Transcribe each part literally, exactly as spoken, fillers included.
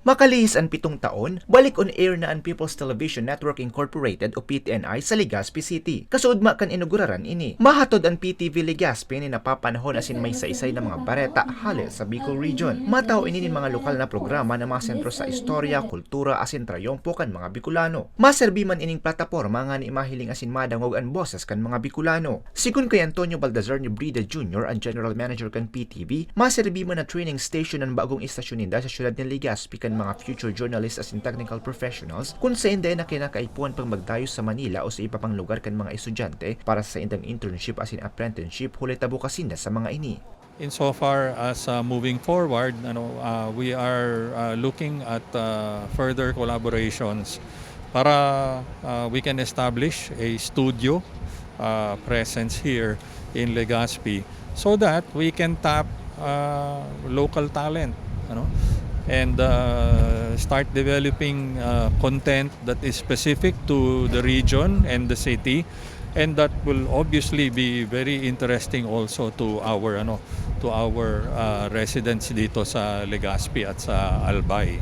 Makalihis an pitong taon, balik on air na an People's Television Network Incorporated o P T N I sa Legazpi City. Kasuodma kan inuguraran ini, mahatod an P T V Legazpi nin napapanahon asin may saysay na mga bareta hale sa Bicol Region. Matao ini nin mga lokal na programa na mga sentro sa istorya, kultura asin trayompo kan mga Bicolano. Maserbi man ining plataporma ngani mahiling asin madangog an boses kan mga Bicolano. Sigon kay Antonio Baltazar ni Brida Junior, an General Manager kan P T V, maserbi man na training station an bagong istasyon ninda sa siyudad nin Legazpi kan mga future journalists asin technical professionals, kun saen dai na kinakaipuhan pang magdayo sa Manila o sa iba pang lugar kan mga estudyante para sa saindang internship asin apprenticeship huli ta bukas sinda sa mga ini. Insofar as, uh, moving forward, ano, uh, we are, uh, looking at, uh, further collaborations para, uh, we can establish a studio, uh, presence here in Legazpi so that we can tap, uh, local talent, ano, and, uh, start developing, uh, content that is specific to the region and the city, and that will obviously be very interesting also to our, ano, to our, uh, residents dito sa Legazpi at sa Albay.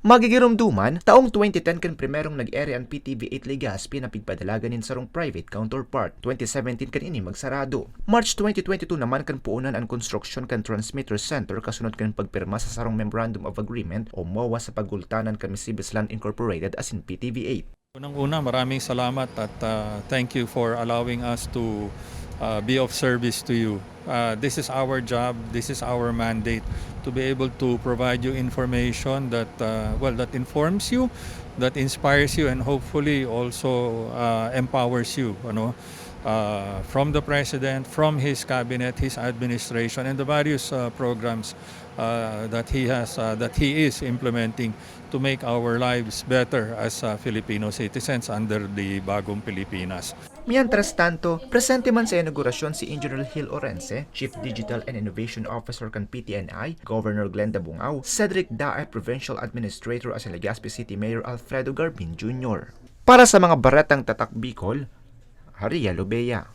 Magigiromdoman, taong twenty ten kan primerong nag-ere an P T V eight Legazpi na pigpadalagan nin sarong private counterpart. Twenty seventeen kan ini magsarado. March twenty twenty-two naman kan puonan an konstruksyon kan transmitter center kasunod kan pagpirma sa sarong Memorandum of Agreement o MOA sa pagultanan kan Misibis Land Incorporated asin P T V eight. Unang-una, maraming salamat at, uh, thank you for allowing us to, uh, be of service to you. Uh, this is our job, this is our mandate to be able to provide you information that, uh, well, that informs you, that inspires you, and hopefully also, uh, empowers you, ano, uh, from the president, from his cabinet, his administration, and the various, uh, programs, uh, that he has, uh, that he is implementing to make our lives better as, uh, Filipino citizens under the bagong Pilipinas. Mientras tanto, presente man sa inaugurasyon si Engineer Gil Orense, Chief Digital and Innovation Officer kan P T N I, Governor Glenda Bungao, Cedric Dae, Provincial Administrator, asin Legazpi City Mayor Alfredo Garbin Junior. Para sa mga baretang Tatak Bicol, Haria Lobea.